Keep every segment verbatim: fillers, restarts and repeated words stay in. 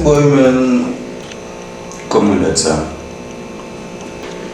Boy, man. Kòman lòt sa?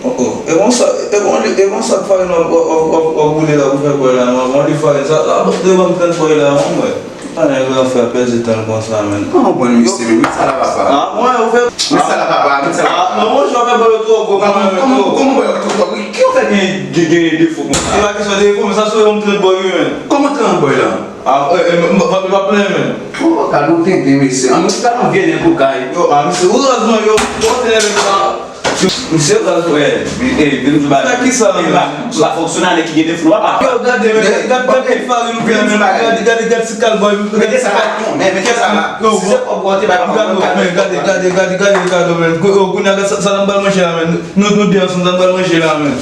Oh, oh. E bon sa, e bon, e bon sa farin w ap, w ap, w ap, w ap boule la pou fè bòy la, non? Bon, li farin sa, la, de banm trant bòy la, mwen, mwen. Pa nan gran fè pèdi tan konsa, man. Kòman w pran misye, men? Met sa la, papa. Ah, mwen, ou fè. Met sa la, papa, met sa la. Ah, non, monchè, w fè bòy yo twò gwo, kòman, kòman, kòman bòy yo twò gwo? Ki w fè gen, gen, gen defo konsa? Se pa kesyon defo, men sa sou yon trant bòy, wi, man. Kòman trant bòy la? Ah, eh, eh, m, m, m, m pa plenyen, man. Oh, gad yon tenten, mesye. An, mesye, gad yon vye nèg ou kay. Yo, ah, mesye, ou raz, man, yo. Ou konnen nèg sa. Misye raz, wè. Eh, vin di bagay. Nan ki sa, man? Pa fonksyonè ki gen defo, papa. Yo, gade, men, gad, gad, gad farin ou fè, man. Gade, gade, gade ti kalbòy. Mete sa la, non, men, mete sa la. Yo, si se kòb ou te bay, papa, gade, gade, gade, gade, gade, men. Ko-, yo, kounye a, sa, sa n ap pral manje la, man. Nou, nou de ansanm, sa n ap pral manje la, man.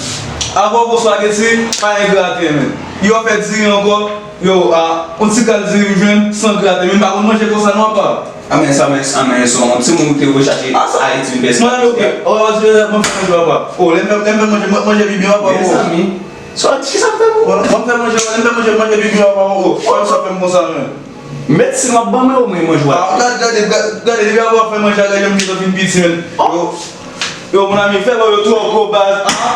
Avan ou pran spageti, pa engrate, man. Yo fè diri ankò. Yo, a, yon ti kal diri m jwenn, san grate, men m pa konn manje konsa non, apa. Anmè sa, men, anmè, se yon timoun ki te voye chache Ayiti, vin fè sa. Mwen, ok, o, o, mwen fè manje, apa. O, lè m fè, lè m fè manje, mwen manje pi byen, apa. Mezanmi, sa, kisa m fè pou ou? Mwen fè manje, lè m fè manje, manje pi byen, apa, o, o, sa fè m konsa, men. Medsin w ap ban mwen, ou mwen manje w ap. A, gade, gade, gade, gade, depi apa w ap fè manje, gade, jan m gentan fin piti, men. Yo, yo, mon ami, fè bò yo twò gwo baz, a.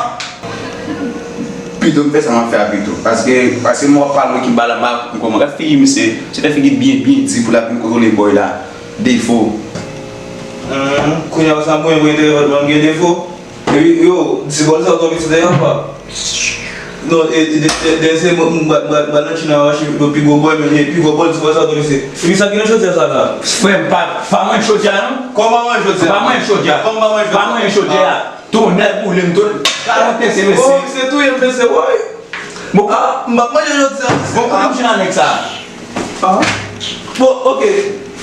Pito m fè sa m ap fè a pito. Paske, paske mwen w ap pale w ki ba la, m ap konprann. Gad figi misye, se te figi byen, byen di pou l ap vin kontwole bòy la. Defo. Hum, kounye a sa mwen, mwen, mwen, mwen gen defo. Epi, yo, di bòl sa w twò piti dèyè w, pa. Non, e, e, de, de, de, se mwen, mwen, mwen, mwen nan China, mwen achte yon pi gwo bòl, men e pi gwo bòl, di bòl sa w twò piti. Epi sa ki nan chodyè sa la? Frè m, pa, pa mwen chodyè a, non. Kòman mwen chodyè a? Pa mwen chodyè a. Kòman mwen chodyè a? Pa mwen chodyè a. Tonnè boule m, tonnè. Kalòt mesye, mesye. Oh, misye touye m, mesye, woy. Bon, ah, m ap manje jodi a, mesye. Bon, kote m jwenn nèg sa? Ah. Bon, ok.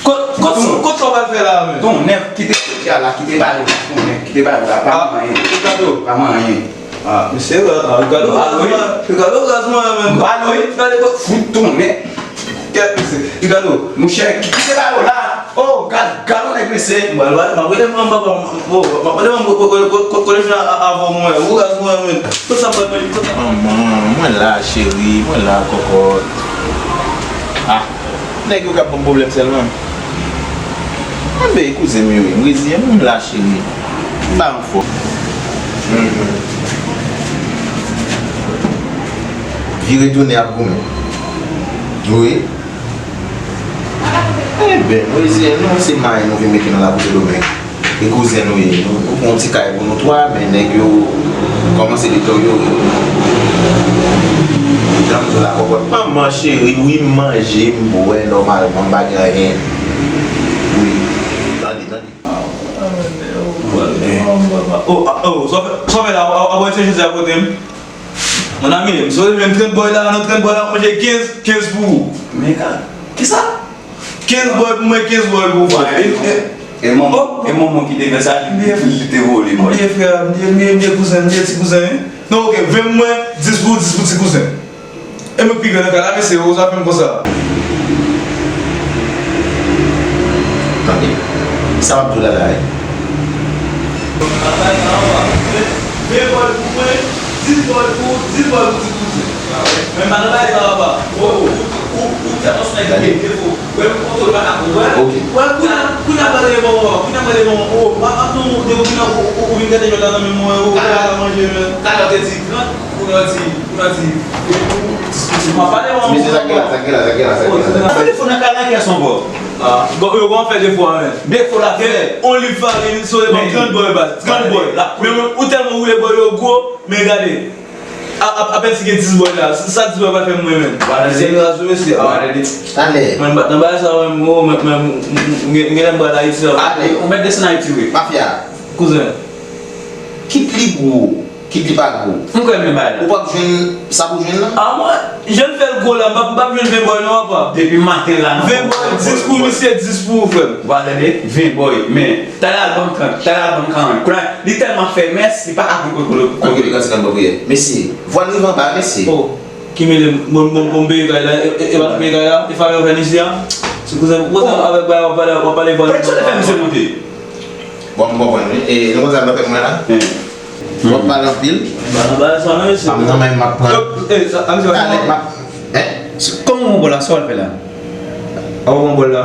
Kot, kot, kot sa w pral fè la, men? Tonnè, kite jodi a la, kite balo la, tonnè, kite balo la, pa manyen. Ricardo. Pa manyen. Ah, mesye, ah, Ricardo, ah, raz, wi. Ricardo, raz, mwen, men. Balo, wi. Gade, kot. Fout tonnè. Kèt, mesye. Ricardo. Monchè, kite balo la. Oh, gad, gad yon nèg, mesye. M pral, m ap rele manman, papa, m, m ap rele manman, ko, ko, ko, ko, kolej la a, avan mwen, ou raz mwen, men. Kot sa m pral manje, kot sa? Manman, mwen la, cheri, mwen la, kòkòt. Ah, nèg yo k ap ban m pwoblèm sèlman. Anben, kouzen m yo ye, m reziyen m, m la, cheri. M pa anfòm. Vire tounen ap goumen. Wi. Enben, nou reziyen nou, se may nou vin mete nan Laboutè Domeng. E kouzen nou ye. Nou, nou pran yon ti kay pou nou twa, men nèg yo kòmanse deteryore. Jan m di w la, kòkòt. Manman cheri, wi, m manje, m bwè nòmalman, m pa gen anyen. Wi. Tande, tande. Oh, oh, oh, sa w fè, sa w fè la, w ap, w ap, w ap ese jodi a kote m? Mon ami, m sot jwenn trant bòy la, nan trant bòy la, manje kenz, kenz pou ou. Men ka, kisa? Kenz bòy pou mwen, kenz bòy pou ou, frè. E, e, e manman, e manman ki te fè sa, li, li te vole, bòy. M bliye, frè, m bliye, m bliye, m bliye kouzen, m bliye ti kouzen, wi. Non, ok, ven pou mwen, dis pou ou, dis pou ti kouzen. E mwen k pi gran nan kay la, mesye, ou sa fè m konsa. Tande, sa w ap di w la la, wi. Ven bòy pou mwen, dis bòy pou, dis bòy pou ti kouzen. Men pa nan bagay sa, papa. Ou, ou, ou, ou fè yon nèg ki gen defo. Wè, m kontwole pa ka wè. Ok. Wè, kounye a, kounye a pale bon, papa. Kounye a pale bon. Oh, papa, non, depi kounye a, ou, ou, ou vin gade jwèt la nan men mwen, ou pa ka manje, men. Talè w te di trant, kounye a w di, kounye a w di, ou, ou, ou diskite. M ap pale bon. Mesye, sa ki la, sa ki la, sa ki la, sa ki la. Fè defo nan kay la, kiyès ankò? Ah, bon, yo gon fè defo a, men. Defo la fè. On li farin, so e trant bòy baz, trant bòy. Men ou tèlman woule bòy yo gwo, men gade. A, a, apèn si gen dis bòy la, sa dis bòy pral fè mwen menm? Mesye raz wi mesye. Talè. Mwen m pa t nan bagay sa mwen, mwen, mwen, mwen, m gen lè m pral Ayiti la. Ale, ou mèt desann Ayiti wi. Mafya. Kouzen. Kit li pou ou. Kit li pa gwo. M kwè menm bagay la. Ou p ap jwenn sa pou jwenn nan? A mwen, jan l fè l gwo la, m p ap, m p ap jwenn ven bòy non, papa. Depi maten la, nan ven bòy, dis pou misye, dis pou ou, frè m. Ou pa tande? Ven bòy, men, talè al ban m trant, talè al ban m karant. Kounye a, li tèlman fè mès, li pa ka konn kote pou l. Ann kote kantik ann ban priyè. Mesye, vwa n rive anba, mesye. Oh, ki mele, bon, bon, bon, m peye kay la, e, e, e pa nou peye kay la, e favè w fè n isi a. Se kouzen, kouzen avèk bagay w ap pale, w ap pale vwa n rive anba. Bon, m konprann wi. E, nou konn sa n ap fè pou mwen la? W ap pale anpil. M pa nan bagay sa non, mesye. Pa m nan men m ap pran. Yo, e, sa, a, misye pa. Talè, m ap, en? Kòman w pran bòl la? Sa w al fè la? A w pran bòl la?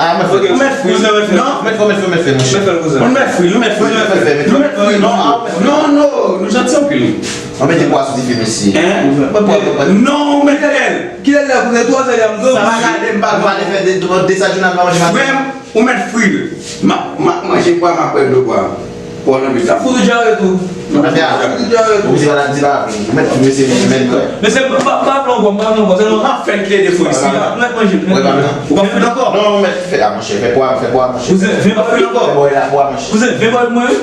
Ah, mwen fè. Ou mèt fri, ou mèt fè. Non. Ou mèt fè, ou mèt fè, mèt fè, monchè. Mèt fè l kouzen. Ou mèt fri, ou mèt fri, ou mèt fri. Ou mèt fri, non. Non, non, nou janti anpil. Mwen mete pwa sou dife, mesye. Hein? Mwen pwa, mwen pwa. Non, ou mèt fè l. Kilè l la, kouzen? Twazè yè m do. Sa va gade, m pa pale fè de, de, de sa jounal pa manje maten. Frè m, ou mèt fri l. M ap, m ap manje pwa, m ap bwè dlo pwa. Pwa nan bit la. Fout ou djare tou. Fout ou djare tou. Ou mèt fri, mesye, men, men, men. Mesye, m pa, pa pran ankò, m pa pran ankò. Se nou ap fè l kite defo isi la. Ou mèt manje. Ou pa fè l ankò? Non, ou mèt fè a, monchè. Fè pwa, fè pwa, monchè. Kouzen, vin pa fè l ankò. Fè bòy la, pwa, monchè. Kouzen, vin bòy mwen.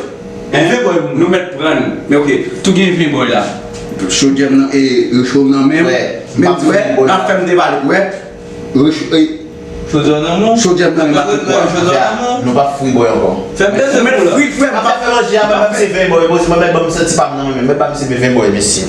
Hein? Vin bòy mwen. Nou mèt pran. Men oke, tou gen vin bòy la. Chodyè m nan, e, recho m nan menm. Wè. Men m ap fè m debale, wè. Recho, e, Chodyè nan men w. Chodyè m nan men. Chodyè nan men w. Nou pa fri bòy ankò. Fè m bezwen pou la. Fri, frè m. Ap fè manje a, mwen menm se ven bòy, mwen menm ban m santi pa m nan mwen menm, mwen ban m se ven bòy, mesye.